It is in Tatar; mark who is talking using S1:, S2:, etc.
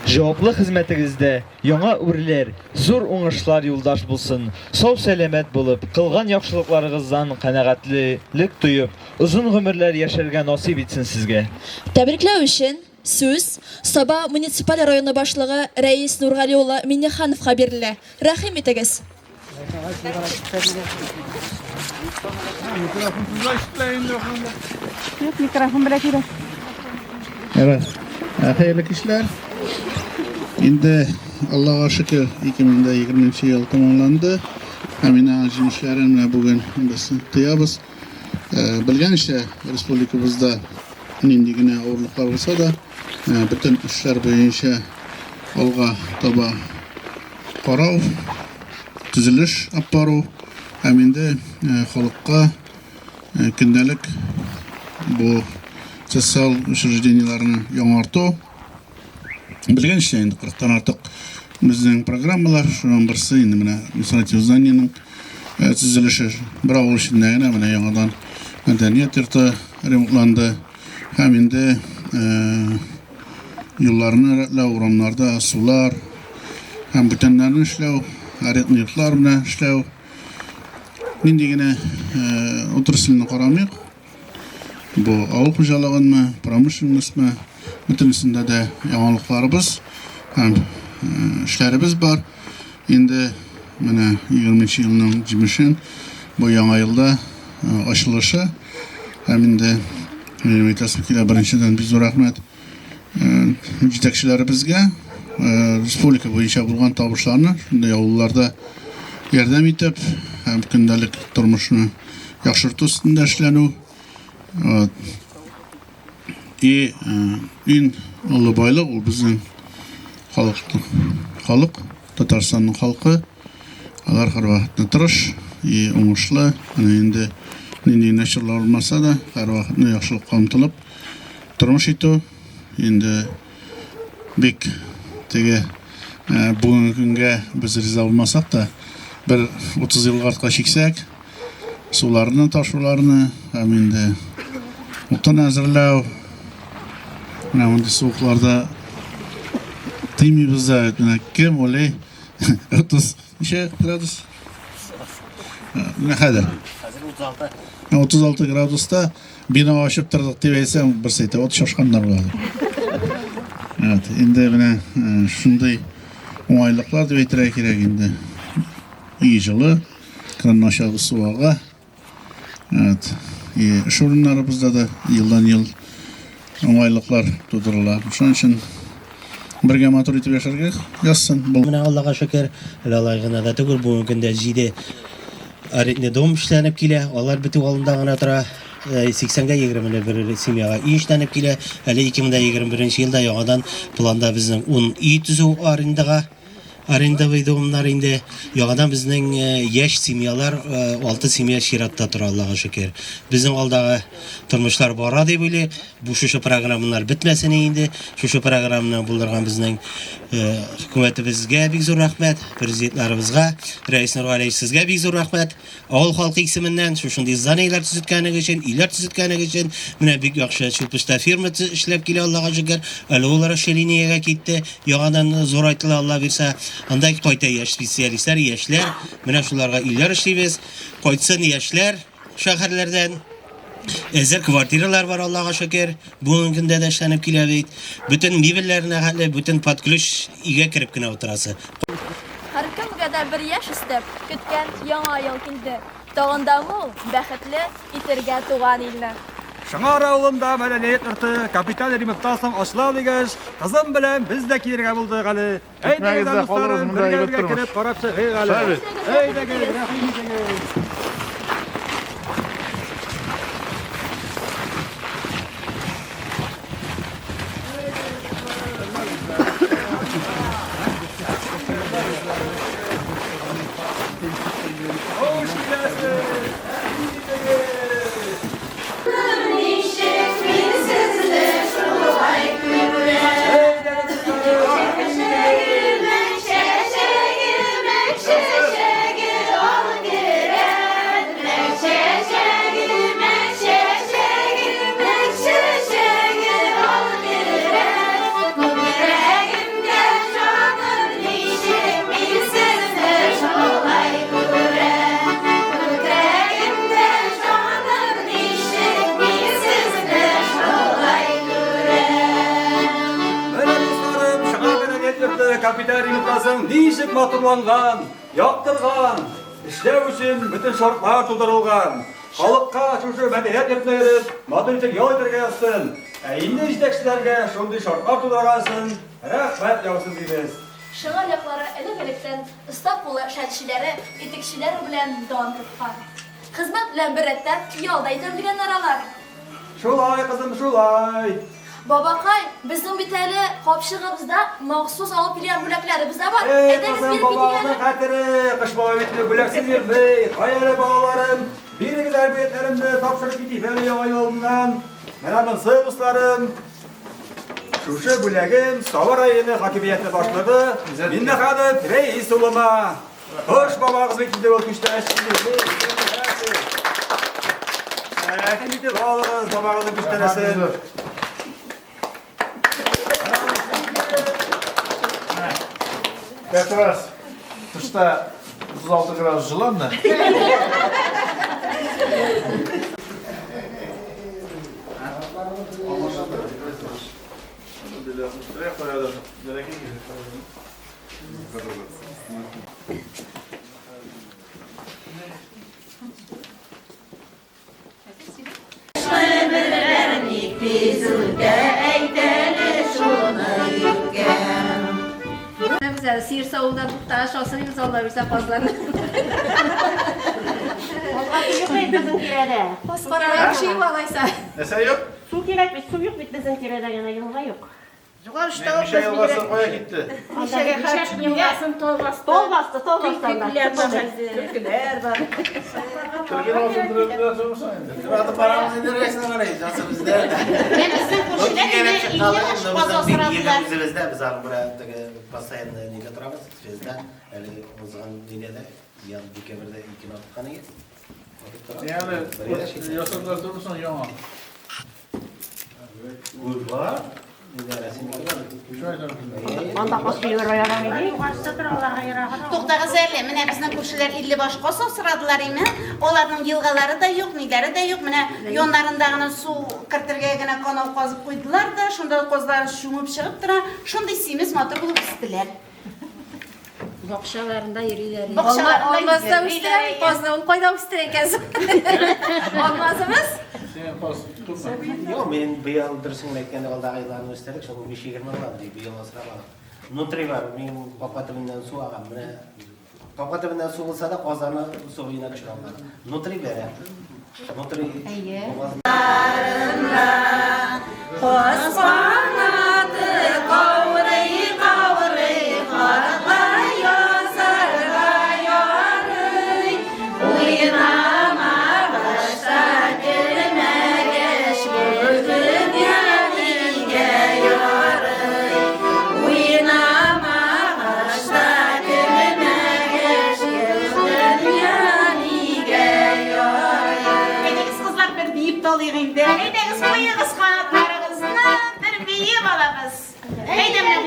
S1: Җаваплы хезмәтегездә яңа үрләр, зур уңышлар юлдаш булсын. Сау-сәламәт булып, кылган яхшылыкларыгыздан канәгатьлелек тоеп, озын гомерләр яшәргә насыйп итсен сезгә.
S2: Тәбрикләү өчен сүз Саба муниципаль районы башлыгы Рәис Нургали улы Миңнехановка бирелә. Рәхим итегез.
S3: Юк, микрофон белән кирәк.
S4: Evet. Хәерле кичләр. Инде Аллага шөкер, 2020 ел тәмамланды. Һәм инде аның җимешләрен менә бүген без тоябыз. Белгәнчә, республикабызда нинди генә авырлыклар булса да, бөтен эшләр буенча алга таба карау, төзелеш алып бару һәм инде халыкка көндәлек бу социаль учреждениеләрне яңарту. Белгәнчә, инде 40-тан артык безнең программалар, шуның берсе инде менә административ зданиенең төзелеше. Бер авыл эчендә генә менә яңадан мәдәният йорты ремонтланды. Һәм инде юлларны рәтләү, урамнарда сулар һәм бүтәннәрне эшләү, арендный йортлар белән эшләү. Нинди генә отрасльне карамыйк, бу авыл хуҗалыгынмы, промышленностьмы, бөтенесендә дә яңалыкларыбыз һәм эшләребез бар. Инде менә 20 елның җимешен бу яңа елда ачылышы һәм инде минем әйтәсем килә, беренчедән бик зур рәхмәт җитәкчеләребезгә, республика буенча булган табышларны шундый авылларда ярдәм итеп һәм көндәлек тормышны яхшырту өстендә эшләнү. Вот. И иң олы байлык ул безнең халык, халык, Татарстанның халкы. Алар һәрвакытны тырыш и уңышлы. Менә инде нинди генә чорлар булмаса да, һәрвакытны яхшылыкка омтылып тормыш итү. Инде бик теге бүгенге көнгә без риза булмасак та, бер 30 елга артка чиксәк, суларны ташуларны һәм инде утын әзерләү. Менә мондый суыкларда тыймыйбыз да бит. Менә кем уйлый, 30 ничә градус? Менә хәзер.
S5: Хәзер 36.
S4: 36 градуста бина ачып тордык дип әйтсәң, берсе әйтә, от шашканнар була. Evet, инде менә шундый уңайлыклар дип әйтергә кирәк инде. Өй җылы. Кранны ачабыз, су ага. Evet. И эш урыннарыбызда да елдан-ел уңайлыклар тудырыла. Шуның өчен бергә матур итеп яшәргә язсын.
S5: Менә Аллага шөкер, әле алай гына да түгел, бүгенге көндә 7 арендный дом эшләнеп килә, алар бетү алдында гына тора. 80-гә 21 семьяга өй эшләнеп килә. Әле 2021 елда яңадан планда безнең 10 өй төзү арендага. Арендовый домнар инде яңадан безнең яшь семьялар, алты семья чиратта тора, Аллага шөкер. Безнең алдагы тормышлар бара дип уйлыйк. Бу шушы программалар бетмәсен инде. Шушы программаны булдырган безнең хөкүмәтебезгә бик зур рәхмәт, президентларыбызга, Рәис Нургалиевич, сезгә бик зур рәхмәт. Авыл халкы исеменнән шушындый зданиеләр төзеткәнең өчен, өйләр төзеткәнең өчен, менә бик яхшы Чулпычта фирма эшләп килә, Аллага шөкер. Әле ул расширениегә китте, яңадан зурайтыла, Алла бирсә. Анда кайта яшь специалистлар, яшьләр. Менә шуларга өйләр эшлибез. Кайтсын яшьләр шәһәрләрдән. Әзер квартиралар бар, Аллага шөкер. Бүгенге көндә дә эшләнеп килә бит. Бөтен мебельләренә хәтле, бөтен под ключ өйгә кереп кенә утырасы.
S2: Һәркемгә дә бер яшь өстәп, көткән Яңа ел килде. Тагын да мул, бәхетле итергә туган илне.
S6: Шыңар авылында мәдәният йорты капиталь ремонттан соң ачыла дигәч, кызым белән без дә килергә булдык әле. Әйдәгез, дусларым, бергә-бергә кереп карап чыгыйк әле. Әйдәгез, рәхим итегез. Хуш киләсез! Рәхим итегез! йорты капиталь ремонттан соң ничек матурланган, яктырган, эшләү өчен бөтен шартлар тудырылган. Халыкка шушы мәдәният йортына йөреп, матур итеп ял итәргә язсын. Ә инде җитәкчеләргә шундый шартлар тудырган өчен рәхмәт яусын дибез.
S2: Шыгар яклары элек-электән оста куллы шәлчеләре, итекчеләре белән дан тоткан. Хезмәт белән беррәттән ял да итә белгәннәр алар.
S6: Шулай, кызым, шулай.
S2: Бабакай, безнең бит әле капчыгыбызда махсус алып килгән бүләкләребез дә бар.
S6: Эй,
S2: Әйдәгез,
S6: кызым,
S2: биреп китик
S6: бабагызның
S2: әле.
S6: хәтере, Кыш бабай бит инде бүләксез йөрми. Кая әле, балаларым, бирегез әле бүләкләремне, тапшырып китик әле Яңа ел алдыннан. Менә монсы, дусларым, шушы бүләгем Саба районы хакимияте башлыгы Миннеханов Рәис улына. Кыш бабагыз бит инде ул күчтәнәч. Рәхим итеп алыгыз бабагызның күчтәнәчен.
S4: Как раз тышта 36 градус җылы анда.
S3: Без әле сыер савудан туктагач, асрыйбыз Алла бирсә казларны.
S7: Казга су юк бит безнең тирәдә.
S3: Каз карарга кеше юк алайса.
S4: Нәрсә юк?
S7: Су кирәк бит, су юк бит безнең тирәдә генә, елга юк.
S8: Югары очта
S4: Мишә елгасы кая китте?
S7: Мишәгә елгасын тал басты. Тал басты, тал басты анда.
S8: Төлкеләр бар.
S4: Төлкене алсын төлкеләр соң инде.
S5: Атып барабыз инде рәсен карый, жасы бездә.
S7: Менә безнең күршеләр инде 50 баш каз асрадылар.
S5: Үзебездә без аны менә теге постоянно нидә торабыз, связьда. Әле узган нидә дә, ян декабрьдә икене аткан иде. Атып торабыз.
S4: Яны ясадылар түгел яңа.
S5: Бар. Нидә рәсем бар.
S7: Анда каз йөрергә ярамый ди.
S9: Туктагыз әле, менә безнең күршеләр 50 баш каз асрадылар име? Аларның елгалары да юк, ниләре дә юк. Менә яннарында гына су кертергә генә канал казып куйдылар да, шунда казлар чумып чыгып тора. Шундый симез матур булып үстеләр.
S3: Бакчаларында йөриләр.
S9: Бакчаларында
S3: Алмаз да
S9: йөриләр.
S3: үстерә бит казны. Ул кайда үстерә икән соң? Алмазыбыз?
S4: Син каз тотма.
S5: Юк, мин быел дөресен генә әйткәндә алдагы елларны үстердек, шул 15-20 була ди, быел асрамадык. Внутри бар, минем капка төбеннән су ага, менә капка төбеннән су булса да казаны су буена төшерә алмадым. Внутри бәрә. Внутри.
S9: Әйе.
S3: Каз канаты каурый, каурый, хатка язарга ярый. Уйнамагач та кермәгәч, бу дөнья нигә ярый? Уйнамагач та кермәгәч, бу дөнья нигә ярый?
S9: Әйдәгез, кызлар, бер биеп тә алыйк инде. Әйдәгез, куегыз канатларыгызны, бер биеп алабыз. Әйдә, менә.